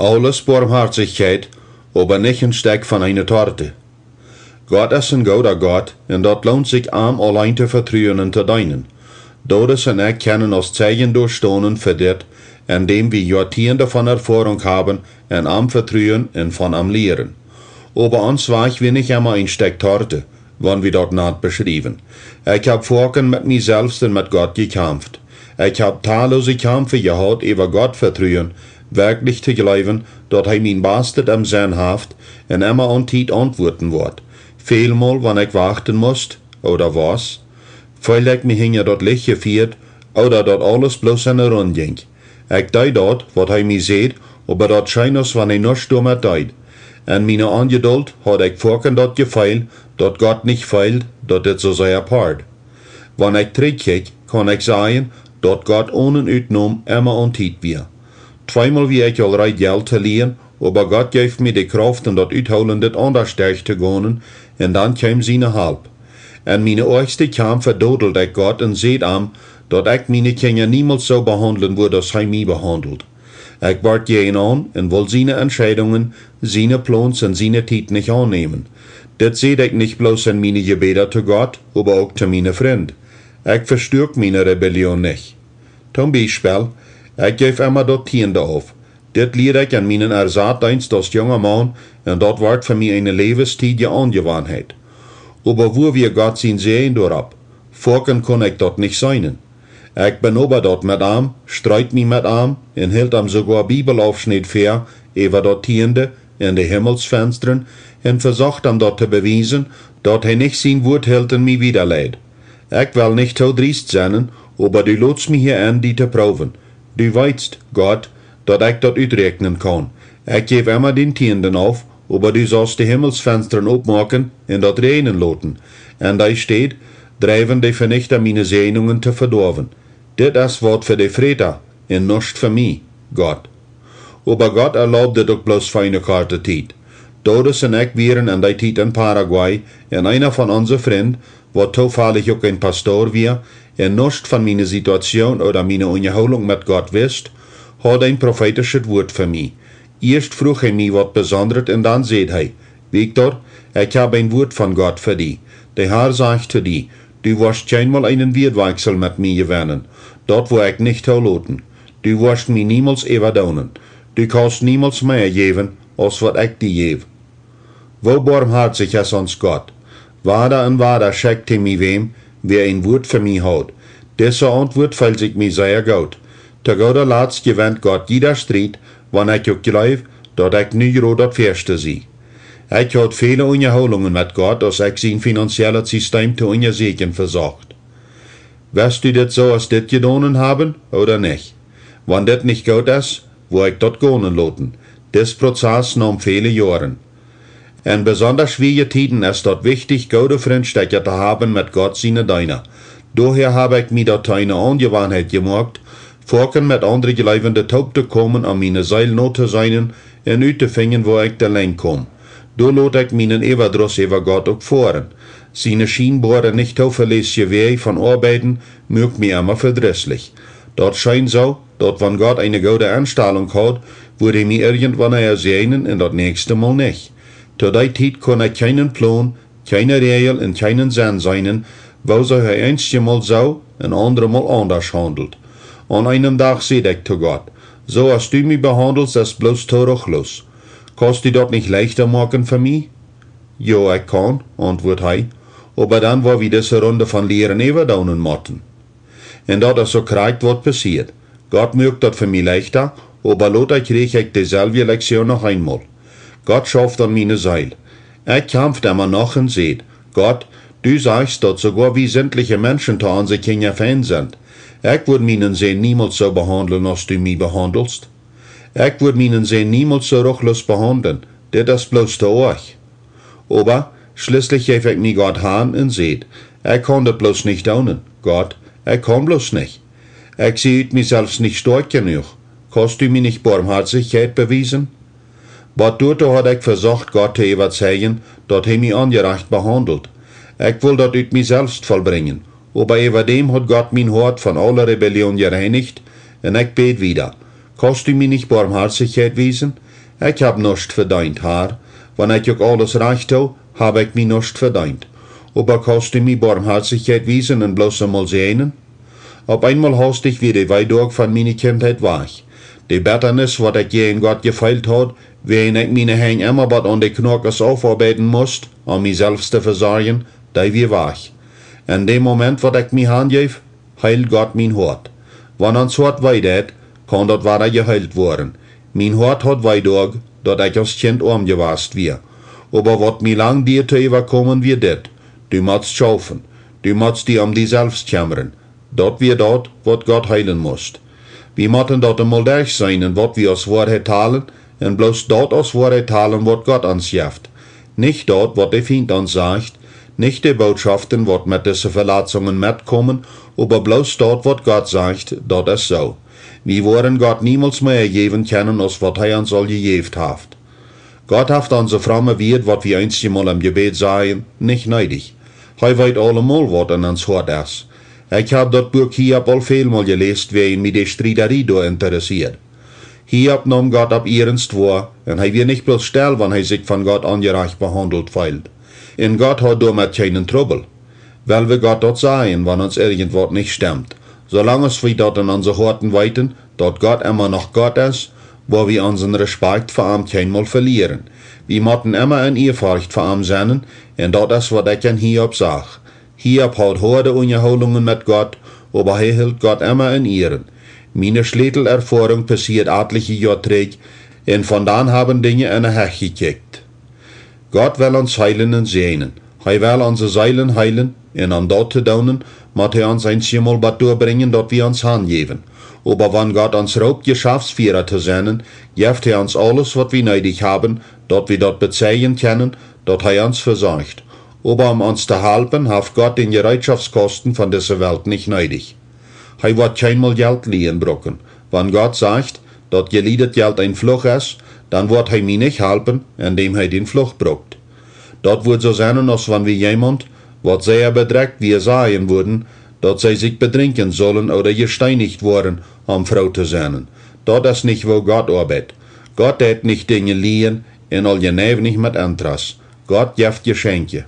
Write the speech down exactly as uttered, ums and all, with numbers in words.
Aules Boamhoatichkjeit, oba nich een Stekj von eene Torte. Gott es een gooda Gott, un daut loont sikj, am auleen to vetruen un to deenen. Doris un ekj kjennen aus Zeijen doa stonen fa dit, endäm wie Joatieende von Erfoarunk haben un am vetruen un von am lieren. Oba ons Wajch wia nich emma een Stekj Torte, wan wie daut nat beschriewen. Ekj hab foaken met mie selfst un met Gott jekjamft. Ekj hab tallose Kjamfe jehaut äwa Gott vetruen, werkjlich to jleewen, daut hee mien Bastet em Senn haft un emma aun Tiet auntwuaten woat. Välmol, wan ekj wachten must, ooda wia, feeld ekj mie hinja daut Licht jefieet, ooda daut aules bloos enne Runt jinkj. Ekj deed daut, waut hee mie säd, oba daut scheen aus wan hee nuscht doamet deed. En miene Onjedult haud ekj foaken daut Jefeel, daut Gott nich feeld, daut dit soo sea poad. Wan ekj trigjkjikj, kaun ekj sajen, daut Gott onen Utnom emma aun Tiet wia. Tweemol wia ekj aul reed Jelt to lieen, oba Gott jeef mie de Krauft un daut Uthoolen, dit aundasch derch to gonen, un dan kjeem siene Halp. En miene oajchste Kjamfe dodeld ekj Gott un säd am, daut ekj miene Kjinja niemols soo behaundlen wudd, aus hee mie behaundelt. Ekj wort jäajenaun un wull siene Entscheidungen, siene Plons un siene Tiet nich aunnämen. Dit säd ekj nich bloos en miene Jebäda to Gott, oba uk to miene Frind. Ekj vestuak miene Rebellion nich. Toom Biespel, ekj jeef emma daut Tieende auf. Dit lieed ekj en mienen Ersatzdeenst aus junga Maun, un daut wort fa mie eene läwestiedje Aunjewanheit. Oba wua wia Gott sien Säajen doaropp? Foaken kunn ekj daut nich seenen. Ekj benoba daut met am, street mie met am un hilt am soogoa Bibelaufschnäd väa äwa daut Tieende un de Himmelsfenstren un vesocht am daut to bewiesen, daut hee nich sien Wuat hilt un mie wiedaleid. Ekj well nich too driest sennen, oba du lodst mie hia en, die to proowen. Du weetst, Gott, daut ekj daut uträakjnen kaun. Ekj jeef emma dän Tieenden auf, oba du saust de Himmelsfenstren opmoaken un daut räajnen loten. En dee Städ dreiwen de Venichta miene Säajnungen to vedoawen. Dit es waut fa de Fräta un nuscht fa mie, Gott. Oba Gott erlaubt dit uk bloos fa eene korte Tiet. Doris un ekj wieren en dee Tiet en Paraguay, un eena von onse Frind, waut toofallich uk een Pastor wia un nuscht von miene Situation ooda miene Unjahoolunk met Gott wist, haud een profeetischet Wuat fa mie. Ieescht fruach hee mie waut Besondret un dan säd hee: Victor, ekj hab een Wuat von Gott fa die. De Har sajcht to die: Du woascht kjeenmol eenen Wieedwakjsel met mie jewennen. Daut woa ekj nich toloten. Du woascht mie niemols äwadoonen. Du kaust niemols mea jäwen aus waut ekj die jäw. Woo boamhoatich es ons Gott! Wada un wada schekjt hee mie wäm, wäa een Wuat fa mie haud. Dise Auntwuat feelt sikj mie sea goot. To gooda Latst jewent Gott jieda Striet, wan ekj uk jleew, daut ekj nu jrod daut väaschte sie. Ekj haud väle Unjahoolungen met Gott, aus ekj sien finanziellet Sistem to unjasieekjen vesocht. West du dit soo aus dit jedonen haben ooda nich? Wan dit nich goot es, woa ekj daut gonen loten. Dis Prozess naum väle Joaren. En besondasch schwoare Tieden es daut wichtich, goode Frintstekja to haben met Gott siene Deena. Doahäa hab ekj mie daut to eene Aunjewanheit jemoakt, foaken met aundre Jleewende toop to komen, om miene Seel no to seenen un uttofinjen, wua ekj delenj kom. Doa lot ekj mienen Äwadruss äwa Gott uk foaren. Siene schienboare, nich toovelässje Wäaj von oabeiden muak mie emma vedrisslich. Daut scheen soo, daut wan Gott eene goode Enstalunk haud, wudd hee mie irjentwanea säajnen un daut näakjste Mol nich. To dee Tiet kunn ekj kjeenen Plon, kjeene Räajel un kjeenen Senn seenen, woosoo hee eenjemol soo un aundremol aundasch haundelt. Aun eenem Dach säd ekj to Gott: Soo aus du mie behaundelst, es bloos too ruchloos. Kaust du daut nich leichta moaken fa mie? Jo, ekj kaun, auntwuat hee, oba dan woa wie dise Runde von Lieren äwadoonen motten. Un daut es uk krakjt waut passieet. Gott muak daut fa mie leichta, oba lota kjrieech ekj deselwje Lektion noch eenmol. Gott schauft aun miene Seel. Ekj kjamft emma noch un säd: Gott, du sajchst, daut soogoa wie sintliche Menschen to onse Kjinja fein sent. Ekj wudd mienen Sän niemols soo behaundlen aus du mie behaundelst. Ekj wudd mienen Sän niemols soo ruchloos behaundlen. Dit es bloos too oajch. Oba schlieslich jeef ekj mie Gott han un säd: Ekj kaun daut bloos nich doonen. Gott, ekj kaun bloos nich. Ekj sie ut mie selfst nich stoakj jenuach. Kaust du mie nich Boamhoatichkjeit bewiesen? Bot doatoo haud ekj vesocht, Gott to äwazeijen, daut hee mie onjerajcht behaundelt. Ekj wull daut ut mie selfst vollbrinjen. Oba äwadäm haud Gott mien Hoat von aule Rebellion jereinicht, un ekj bäd wieda: Kaust du mie nich Boamhoatichkjeit wiesen? Ekj hab nuscht vedeent, Har. Wan ekj uk aules rajcht doo, hab ekj mie nuscht vedeent. Oba kaust du mie Boamhoatichkjeit wiesen un bloos emol säajnen? Opp eenmol haustich wia de Weedoag von miene Kjintheit wajch. De Bettanis, waut ekj jäajen Gott jefeelt haud, wäajen ekj miene Henj emma bat aun de Knoakes aufoabeiden must, om mie selfst to vesorjen, dee wia wajch. En däm Moment, waut ekj mie hanjeef, heeld Gott mien Hoat. Wan ons Hoat wee deit, kaun daut wada jeheelt woaren. Mien Hoat haud Weedoag, daut ekj aus Kjint oam jewast wia. Oba waut mie lang dieed to äwakomen, wia dit: Du motst schaufen. Du motst die om die selfst kjemmren. Daut wia daut, waut Gott heelen must. Wie motten daut emol derchseenen, waut wie aus Woarheit talen, un bloos daut aus Woarheit talen, waut Gott ons jeft. Nich daut, waut de Fient ons sajcht, nich de Bootschoften, waut met dise Velatzungen metkomen, oba bloos daut, waut Gott sajcht, daut es soo. Wie woaren Gott niemols mea jäwen kjennen, aus waut hee ons aul jejäft haft. Gott haft onse fromme Wieed, waut wie eenjemol em Jebäd sajen, nich needich. Hee weet aulemol, waut en ons Hoat es. Ekj hab daut Buak Hiob aul välmol jeläst, wäajen mie de Striedarie doa interessieed. Hiob naum Gott opp iernst woa, un hee wia nich bloos stell, wan hee sikj von Gott onjerajcht behaundelt feeld. Un Gott haud doamet kjeenen Trubbel. Well wie Gott daut sajen, wan ons irjentwaut nich stemt? Soo lang aus wie daut en onse Hoaten weeten, daut Gott emma noch Gott es, woa wie onsen Respakjt fa am kjeenmol velieren. Wie motten emma en Ieaforcht fa am sennen, un daut es, waut ekj en Hiob sach. Hiob haud hoade Unjahoolungen met Gott, oba hee hilt Gott emma en Ieren. Miene Schlätelerfoarunk passieed atliche Joa trigj, un von dan haben Dinja enne Hecht jekjikjt. Gott well ons heelen un säajnen. Hee well onse Seelen heelen, un om daut to doonen, mott hee ons eenjemol bat doa brinjen, daut wie ons hanjäwen. Oba wan Gott ons roopt, Jeschaftsfiera to sennen, jeft hee ons aules, waut wie needich haben, daut wie daut bezeijen kjennen, daut hee ons vesorcht. Oba om ons to halpen, haft Gott dän Jereetschoftskausten von dise Welt nich needich. Hee woat kjeenmol Jelt lieen bruken. Wan Gott sajcht, daut jelieedet Jelt een Fluch es, dan woat hee mie nich halpen, endäm hee dän Fluch brukt. Daut wudd soo sennen, aus wan wie jemaunt, waut sea bedrekjt wia, sajen wudden, daut see sikj bedrinkjen sullen ooda jesteenicht woaren, om froo to sennen. Daut es nich, woo Gott oabeit. Gott deit nich Dinja lieen, un aul jeneiw nich met Entras. Gott jeft Jeschenkje.